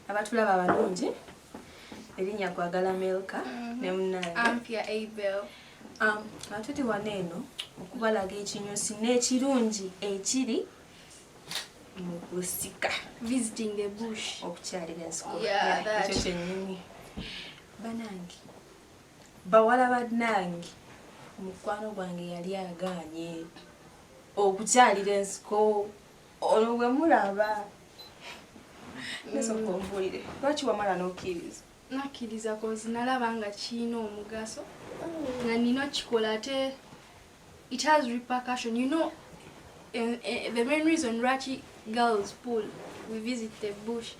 Abatulaba abalungi, erinnya Kwagala Milka ne munnange Ampia Abel. Nga tuli wano eno okubalaga ekinyusi n'ekirungi ekiri mu kusika. Visiting the bush. Okukyalira ensiko. Yeah, that. Ekyo kyennyini. Banange, bawala bannange, mukwano gwange yali agaanye okukyalira ensiko. Ono gwe mulaba, nesooka ombuulire lwaki wamala n'okkiriza? Nakkiriza 'cause nalaba nga kirina omugaso nga nina okikola, ate it has repercussion. The main reason lwaki girls pull, we visit the bush,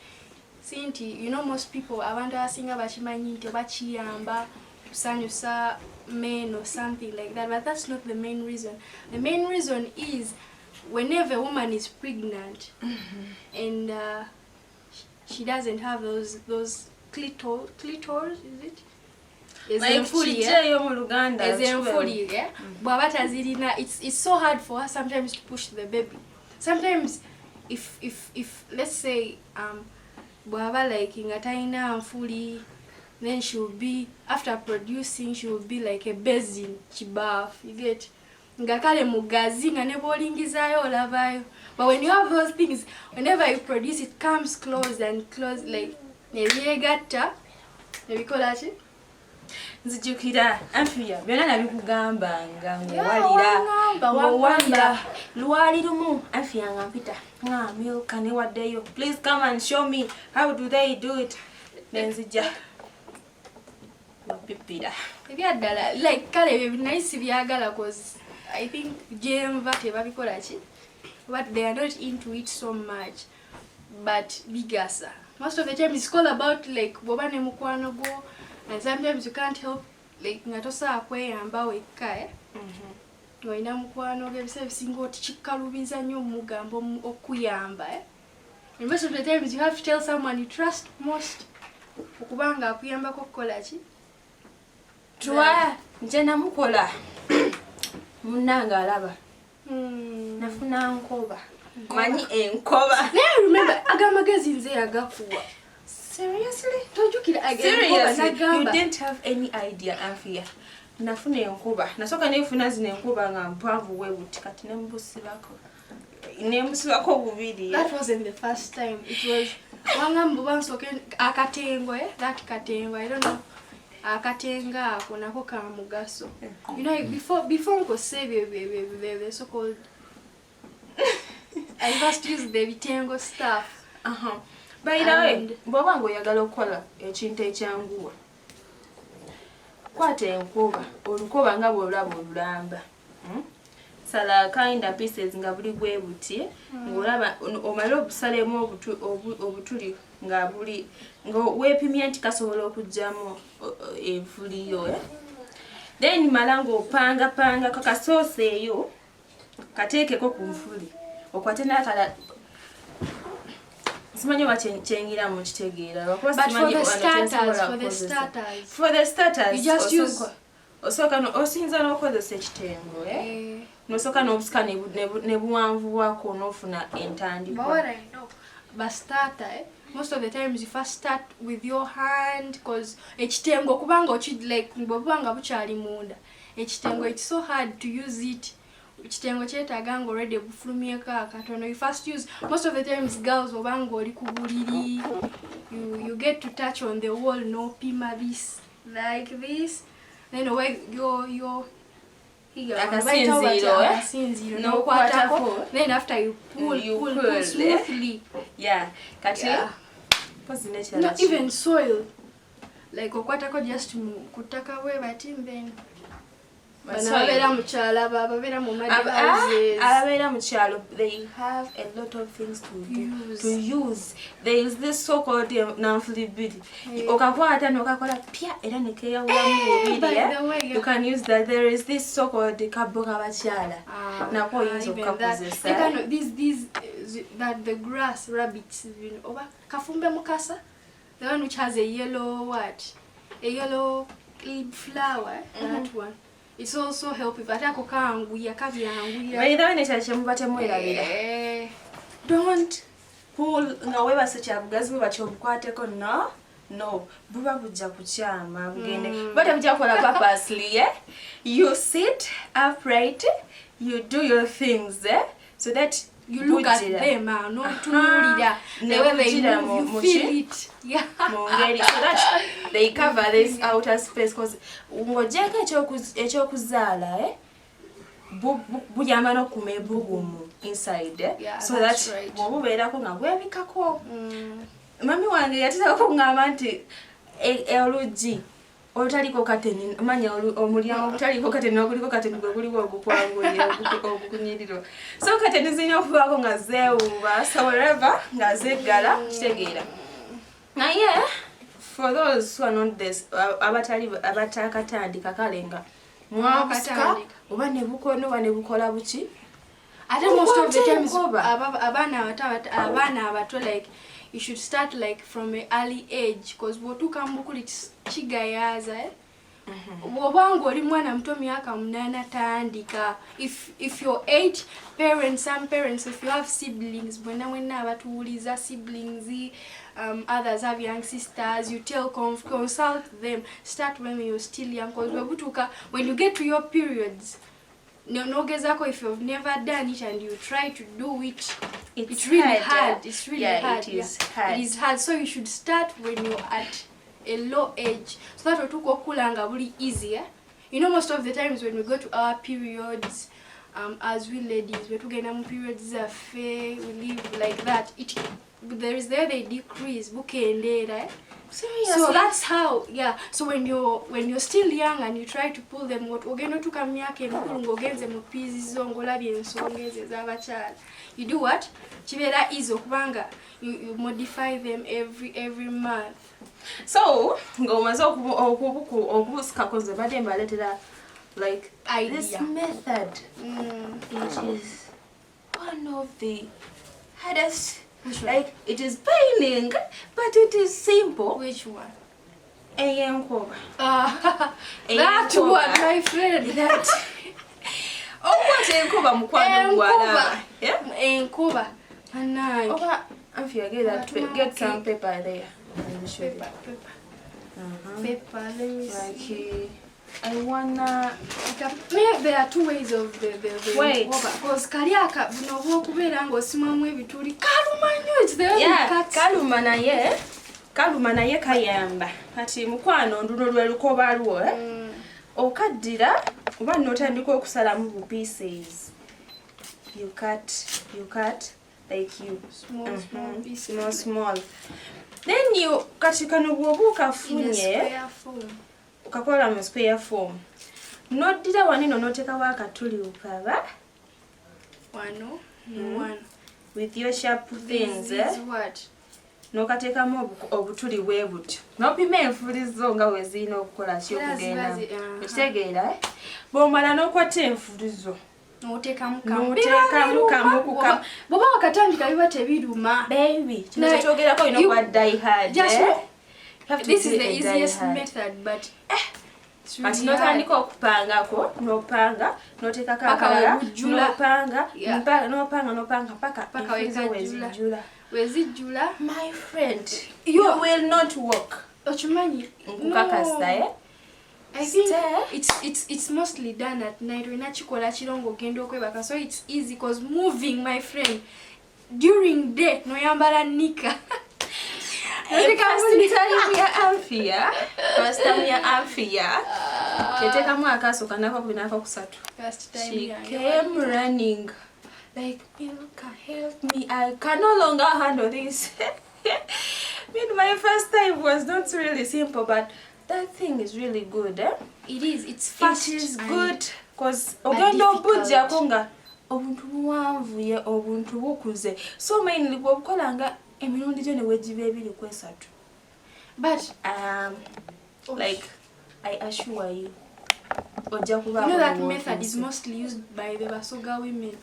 si nti most people, abantu abasinga bakimanyi nti oba kiyamba kusanyusa men or something like that, but that's not the main reason. The main reason is whenever a woman is pregnant and she doesn't have those clitors, is it? Ezenfuli, eh? Kijeeyo mu Luganda. Ezenfuli, yeah? Bw'aba tazirina, it's so hard for her sometimes to push the baby. Sometimes if let's say bw'aba like nga talina nfuli, then she will be, after producing, she will be like a basin, kibaafu, you get, nga kale mugazi nga ne bw'olingizaayo olabayo. But when you have those things, whenever you produce, it comes close and close, like nebyegatta nebikola ki. Nzijukira, Anfiya, byonna nabikugambanga ng'owalira. Wangamba, Ng'owalira. wangamba. Lwali lumu Anfiya nga mpita nga, "Milka, newaddeyo, please come and show me how do they do it." Nenzija wapipira. Ebyaddala, like kale ebyo naye sibyagala 'cause I think gyenva tebabikola ki, but they are not into it so much, but bigasa. Most of the time it's all about like bw'oba ne mukwano gwo and sometimes you can't help, like nga tosobola kweyamba wekka, eh? Ng'olina mukwano gwo, ebiseera ebisinga oti kikkalubiza nnyo omugamba okuyamba, eh? And most of the times you have to tell someone you trust most okuba nga akuyambako okukola ki. Twa nje namukola munnange alaba. Nafuna nkoba, manyi enkoba. Naye remember, aga amagezi nze yagakuwa. Seriously? Tojjukira? Seriously, you Nagamba didn't have any idea, Anfia. Nafuna enkuba, nasooka nenfuna zino enkuba nga mpanvu we buti, kati nemusibako bubiri. That wasn't the first time. It was wangamba oba nsooke akatengo, eh? That katengo, I don't know, akatengo ako nako ka mugaso. Before nkose ebyo the so called, I first use the bitengo stuff. Aha. By the way, bw'oba ng'oyagala okukola ekintu ekyanguwa, kwata enkuba, olukoba nga bw'olaba olulamba. Sala kind of pieces nga buli bwe buti, ng'olaba omale obusalemu obutuli nga buli nga weepimye nti kasobola okuggyamu enfuliyo, eh? Then mala ng'opangapanga kakasoosa eyo, kateekeko ku nfuli, okwate n'akala. Simanyi oba kyengira mukitegeera lwakuba. But for the starters, For the starters, you just use osooka osiyinza n'okozesa ekitengo, eh? Eh, Nosooka n'obusika ne buwanvu bwako n'ofuna entandikwa. But what I know, but starter, eh? Most of the times you first start with your hand because ekitengo kubanga oki like bw'obuba nga bukyali munda, ekitengo, it's so hard to use it. Ekitengo kyetaaga nga already bufulumyeko akatono. You first use, most of the times girls, oba nga oli ku buliri, you get to touch on the wall n'opima this like this, then oba your Akasinziiro, eh? Akasinziiro. N'okwatako. N'okwatako, then after you pull, You pull, pull, pull eh? smoothly. Yeah, kati mpozi n'ekirala. Not even soil, like okwatako just mu ku ttaka bwe bati, then bano Soil. ababeera mu kyalo, abo ababeera mu mud houses. Ababeera mu kyalo, they have a lot of things to do, Use. to use. There is this so called nanfuli bbiri. Yeah. Okakwata nokakola pya era nekeyawulamu bubiri, By eh? the way, yeah. You can use that. There is this so called kabbo k'abakyala. Ah, Nako oyinza even that. okukakozesa. Like, I know, these that the grass rabbits, oba kafumbe mukasa, the one which has a yellow, what, a yellow flower, that one, it's also helpful, ate ako kanguya, kabyanguya. By the way, nekirala kyemuba temwerabira, Eh, don't Pull nga weebase kya bugazi bwe batyo obukwateko. No, buba bujja kukyama bugende, buba tebujja kukola purposely, eh? You sit upright, you do your things, eh? So that You look at bujira. them, n'otunuulira the way they Ne move, you feel it, yeah. Mu ngeri so that they cover this outer space, cause ng'ogyeko ekyokuzaala, eh? Buyamba n'okukuma ebbugumu inside, eh? Yeah, So that's that right. bw'obubeerako nga bwebikako. Mami wange yatera okuŋŋamba nti oluggi olutaliko kateni, manya omulyango ogutaliko kateni oguliko kateni gwe guliwo ogukwanguyira ogukunyirirwa. So kateni zirina okubaako nga zeewuuba, so wherever nga zeggala, kitegeera. Naye for those who are not this, abatali abatakatandika, kale nga mwabusika Mwakatandika. Oba ne bukono oba ne bukola buki. Ate most of the times Enkoba. abaana abato, like you should start like from an early age, cause bw'otuuka mu bukulu kigayaaza, eh? Bw'oba nga oli mwana muto myaka 8, tandika. If you're 8, parents, some parents, if you have siblings, mwenna mwenna abatuwuliza, siblings, others have young sisters, you tell consult them, start when you're still young, cause bwe butuuka, when you get to your periods, nogezaako, if you've never done it and you try to do it, it's really hard, hard, eh? it's really Yeah, hard. it is Yeah. hard. It is hard, so you should start when you're at a low age so that otuuka okukula nga buli easier. You know, most of the times when we go to our periods, as we ladies, bwe tugenda mu periods zaffe, we live like that, it there is there they decrease, bukendeera, eh? Seriously? So that's how, yeah. So when you're still young and you try to pull them, what ogenda otuuka mu myaka emikulu ng'ogenze mu periods zo ng'olabye ensonga ezo ez'abakyala, you do what, kibeera easy okubanga you modify them every month. So ng'omaze okubusikako, nze badde mbaleetera like this Idea. method. It is one of the hardest. Which one? Like it is paining, but it is simple. Which one? Ey'enkoba. That Enkoba. one, my friend. That okukwata enkoba, mukwano. Enkoba. Gwalaba. Yeah? Enkoba, bannange. Oba Anfia, get that get some paper there and we should Paper, paper, paper, let me see. Like I wanna Maybe there are two ways of the Wait. Because kali aka buno obw'okubeera ng'osimamu ebituli kaluma nnyo. It's the way Yeah, it cuts. Kaluma naye kayamba. Kati mukwano, nduno lwe lukoba lwo, eh? Okaddira oba n'otandika okusalamu bu pieces. You cut, you cut like you Small, small pieces. Small, small. Then you kati kano bw'oba In a okafunye square form. Okakola mu square form, n'oddira wano eno n'oteekawo akatuli ukaba Wano ne wano. With your sharp things, This eh? is what? N'okateekamu obutuli bwe butyo n'opima enfulizo nga we zirina okukola ki Era okugenda. ziba Okitegeera, eh? Bw'omala n'okwata enfulizo N'oteekamu kamu. N'oteekamu Biba kamu biruma. ku kamu. Bw'oba wakatandika biba tebiruma. Baby, kino Naye- kyetwogerako olina okuba die hard, Just eh? You have to This is be the a die easiest hard. method, but it's Kati really hard. n'otandika okupangako, n'opanga, n'oteekako Paka akalala, webujjula. n'opanga, Yeah. n'opanga, n'opanga paka Paka enfulizo wekajjula. wezijjula. Wezijjula. My friend, you will not walk. Okimanyi, Nkukakasa. No. Eh? I think Stay. it's mostly done at night. Olina kikola kiro ng'ogenda okwebaka, so it's easy, 'cause moving, my friend, during day noyambala nika. First time ya Amphia, first time ya Amphia, teteekamu akasooka n'akokubiri n'akokusatu. First time She yange. came running like, "Milka, help me, I can no longer handle this." I mean, my first time was not really simple, but that thing is really good, eh? It is, it's fast It is and good cause but ogenda difficult. obujjako nga obuntu buwanvuye, obuntu bukuze. So mainly bw'obukola nga emirundi gyo ne wegiba ebiri ku esatu, But like I assure you, ojja kuba you know that method is mostly used by the Basoga women.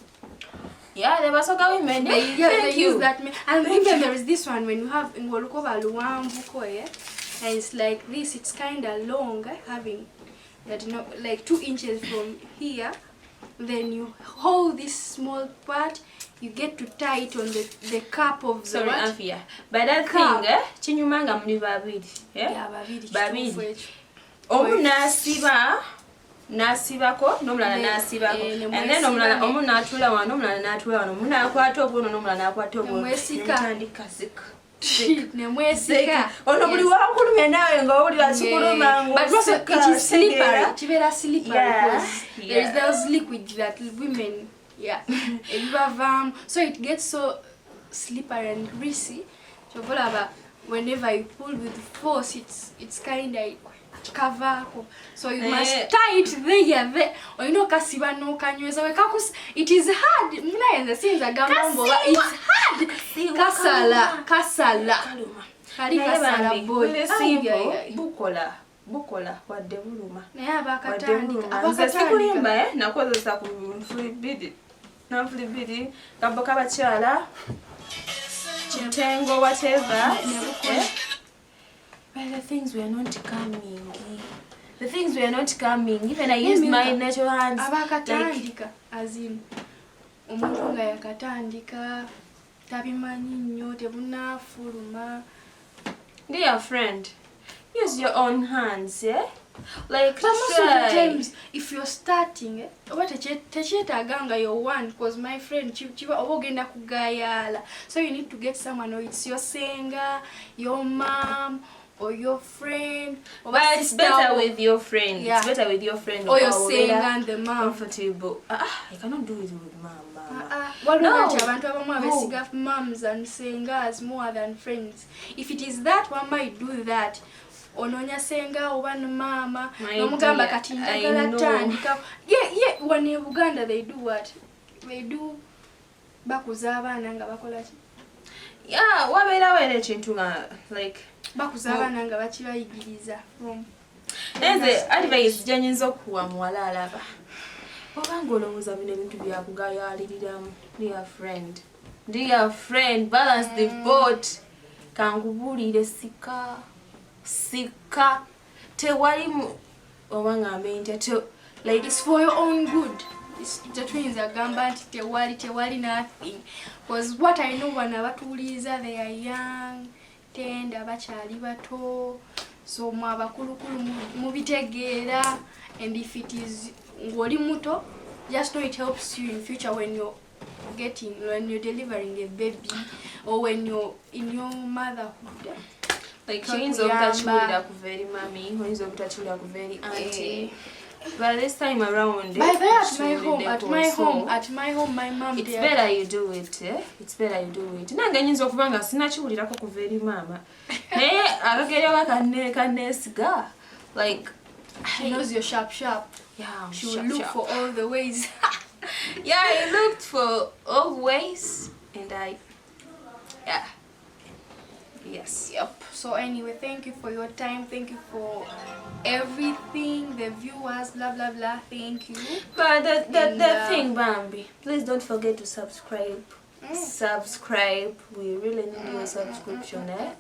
Yeah, the Basoga women. They, yeah, Thank they you. use that and even there is this one when you have ng'olukoba luwanvuko, yeah, and it's like this, it's kind of long, eh, having that, like 2 inches from here. Then you hold this small part. You get to tie it on the cup of the Sorry, what? Anthea. But that Cup. thing, kinyuma nga muli babiri. Eh? Yeah, babiri, Babiri. kituufu ekyo. Omu n'asiba, n'asibako, n'omulala n'asibako. Ne And then mwesiba omulala, omu n'atuula wano, omulala n'atuula wano. Omu n'akwata obwono, n'omulala n'akwata obwono. Ne mwesika. Ne mutandika zika. Ne mwesika. Ono buli Yes. wakulumya naawe ng'owulira kikuluma Yeah. But so ng'oseka, it is slippery. otegeera. Kibeera slippery because there's those liquid that women, yeah, ebibavaamu. So it gets so slippery and greasy. Kyova olaba whenever you pull with force, it's kind of kavaako. So you must tie it there, there. Olina okasiba n'okanyweza. It is hard. Munaye nze siyinza gamba mbu oba it's hard. Kasibwa, Kasala, kaluma. kasala. Kaluma. Kali Naye kasala bambi, boy. buli Ai, simple, ai, ai. bukola, bukola, wadde buluma. Naye Wadde abakatandika, buluma. Nze abakatandika. sikulimba, nakozesa ku nfuli bbiri. Nanfuli bbiri, kabbo k'abakyala, kitengo, whatever. But the things were not coming. The things were not coming. Even I used my natural hands. Abakatandika, as in omuntu nga yakatandika tabimanyi nnyo, tebunaafuluma. Dear friend, use your own hands, yeah? Like, But most of the try. times, if you're starting, oba tekyetaaga nga you're one, 'cause my friend, kiba oba ogenda kugayaala. So you need to get someone, or it's your senga, your mom, or your friend, or But it's sister better with your friend. Yeah. It's better with your friend. Or your Or senga better and the mom. comfortable. I cannot do it with mom, mama. Waliwo No. nti abantu abamu No. abeesiga moms and sengas more than friends. If it is that, one might do that. Onoonya senga oba ne maama My n'omugamba dear, kati I njagala know. tandika. Ye wano e Buganda they do what? They do bakuza abaana nga bakola ki? Yeah, wabeerawo era ekintu nga like Bakuza abaana nga bakibayigiriza from Nze advice gye nyinza okuwa muwala alaba, obanga olowooza bino ebintu byakugayaaliriramu, dear friend, dear friend, balance the boat. Kankubuulire, sika, sika, tewali oba ngambe ntya, like It's for your own good. Tetuyinza gamba nti tewali nothing, because what I know, bano abatuwuliriza, they are young, tender, bakyali bato. So mwe abakulukulu mubitegeera. And if it is ng'oli muto, just know it helps you in future when you're getting, when you're delivering a baby or when you're in your motherhood. Like Kikuyamba. oyinza obutakiwulira kuva eri mami, oyinza obutakiwulira kuva eri auntie, but this time around By the way, at my home, at my so, home, at my home, my mom, it's they are- better you do it, eh? It's better you do it. Nange nyinza okuba nga sinakiwulirako kuva eri maama, naye akageryoka kanneesiga like She knows you're sharp, sharp. Yeah, I'm She will sharp, look sharp. for all the ways. Yeah, I looked for all ways and I, yeah, yes. Yep. So anyway, thank you for your time. Thank you for everything, the viewers, blah blah blah. Thank you. But And, the thing, bambi, please don't forget to subscribe. Subscribe. We really need your subscription, eh?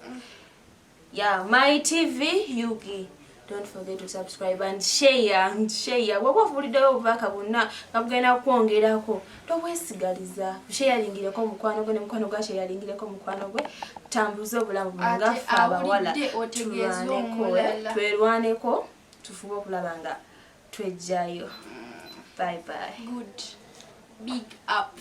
Yeah, My TV Yugi. Don't forget to subscribe and share and share. Bw'oba ofuuliddeyo obubaka bwonna nga bugenda kwongerako, tobwesigaliza. Sharingireko mukwano gwe ne mukwano gwa sharingireko mukwano gwe. Tambuze obulamu buno nga Ate ffe abawala. awulidde otegeeze Tulwaneko, eh? omulala. Twerwaneko tufube okulaba nga twejjayo. Bye bye. Good. Big up.